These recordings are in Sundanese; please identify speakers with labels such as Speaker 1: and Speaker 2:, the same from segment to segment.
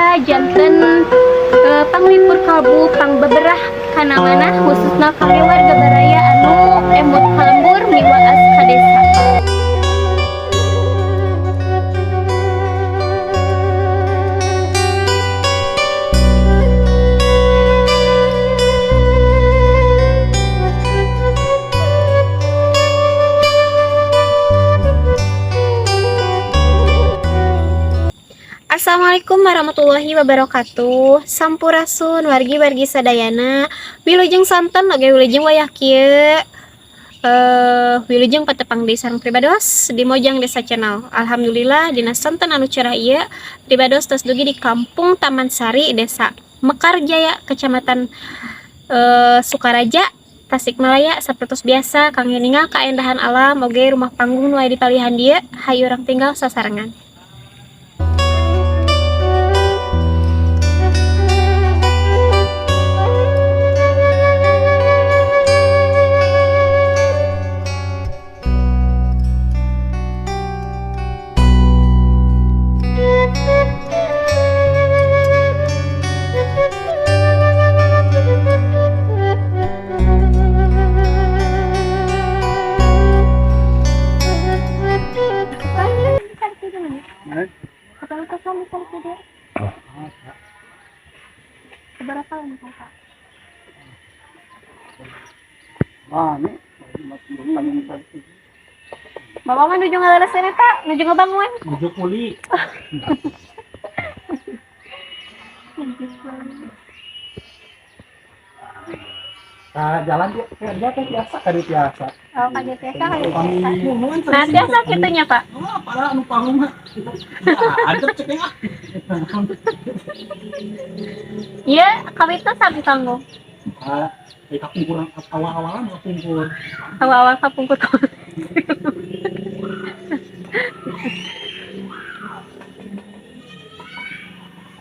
Speaker 1: Mugia janten panglipur kalbu, pangbeberah kana manah, khususna kangge warga baraya anu emut ka lembur miwaas ka desa. Assalamualaikum warahmatullahi wabarakatuh. Sampurasun wargi-wargi sadayana. Wilujeng sonten oge wilujeng wayah kieu. Wilujeng patepang deui sareng pribados di Mojang Desa Channel. Alhamdulillah, dina sonten anu cerah ieu pribados tos dugi di Kampung Taman Sari, Desa Mekarjaya, Kecamatan Sukaraja, Tasikmalaya. Sapertos biasa, kangge ningal kaendahan alam oge rumah panggung nu aya di palihan dieu, hayu urang tinggal sasarengan. Seberapa lama, Pak?
Speaker 2: Ah, ini
Speaker 1: Bapak mah nuju ngaleresan eta, nuju ngebangun.
Speaker 2: Nuju kuli.
Speaker 1: Nuju kuli.
Speaker 2: Nah, jalan dia kerja teh biasa kali biasa.
Speaker 1: Oh, kali biasa, kali
Speaker 2: Kami
Speaker 1: biasa. Nah, biasa kitunya, Pak.
Speaker 2: Oh, para anu panggung mah. Nah, ada cek ah.
Speaker 1: Iya, kami itu sami panggung.
Speaker 2: Ah, di kapungkur awal-awalan kapungkur.
Speaker 1: Awal-awal kapungkur.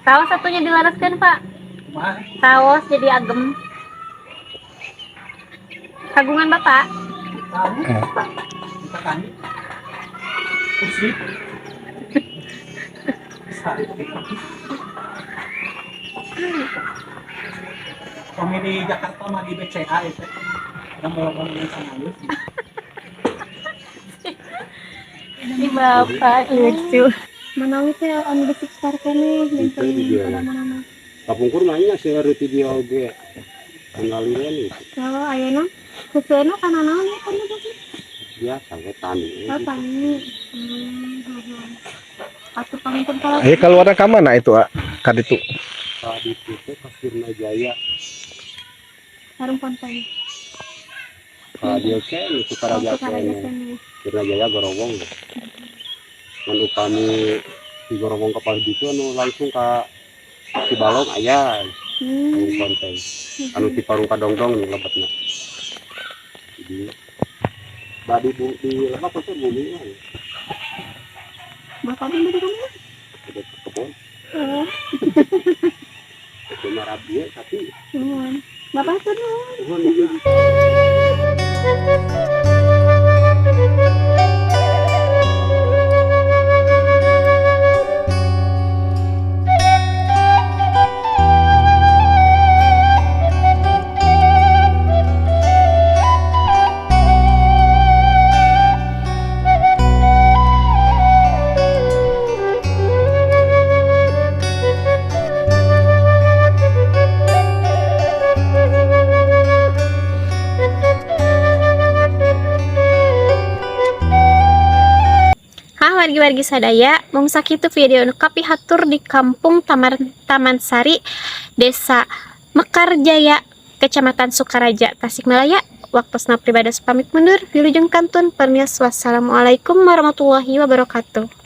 Speaker 1: Salah satunya dilaraskan, Pak.
Speaker 2: Wah.
Speaker 1: Saos jadi agem. Kagungan Bapak.
Speaker 2: Tahu. Kita tani. Kursi. Kami di Jakarta mah di BCA itu. Yang mau bangun sama lu.
Speaker 1: Ini Bapak lucu. Manawi teh anu besik keneh.
Speaker 3: Itu di dia. Kapungkur mah nya seueur ti dieu oge. Pengaliran itu.
Speaker 1: Oh, ayeuna heuseuna kana naon ya kan Bapak?
Speaker 3: Biasa we tani.
Speaker 1: Oh, tani. Atuh panginten kalau
Speaker 4: Eh, keluarnya ke mana itu, ah? Kaditu.
Speaker 3: Tadi itu ka Sirna Jaya.
Speaker 1: Sarung ponteng.
Speaker 3: Ka dieu keneh Sukaraja
Speaker 1: Oh, Sukaraja
Speaker 3: keneh.
Speaker 1: keneh.
Speaker 3: Sirna Jaya Gorowong. Mun upami di Gorowong ka palih ditu anu langsung ka Cibalong aya. Parung Ponteng. Anu ti Parung ka Dongdong nih lebetna. Jadi badi bu, di lebak itu bumi mah.
Speaker 1: Bapak mah bade ka mana?
Speaker 3: Ada ke kebon.
Speaker 1: Oh,
Speaker 3: Itu mah rabi tapi
Speaker 1: nuhun. Bapak tuh nuhun.
Speaker 3: Nuhun ya.
Speaker 1: Hah, wargi-wargi sadaya, mung sakitu video nu kapihatur di Kampung Taman Sari, Desa Mekarjaya, Kecamatan Sukaraja, Tasikmalaya. Waktosna pribados pamit mundur, wilujeng kantun permios, wassalamualaikum warahmatullahi wabarakatuh.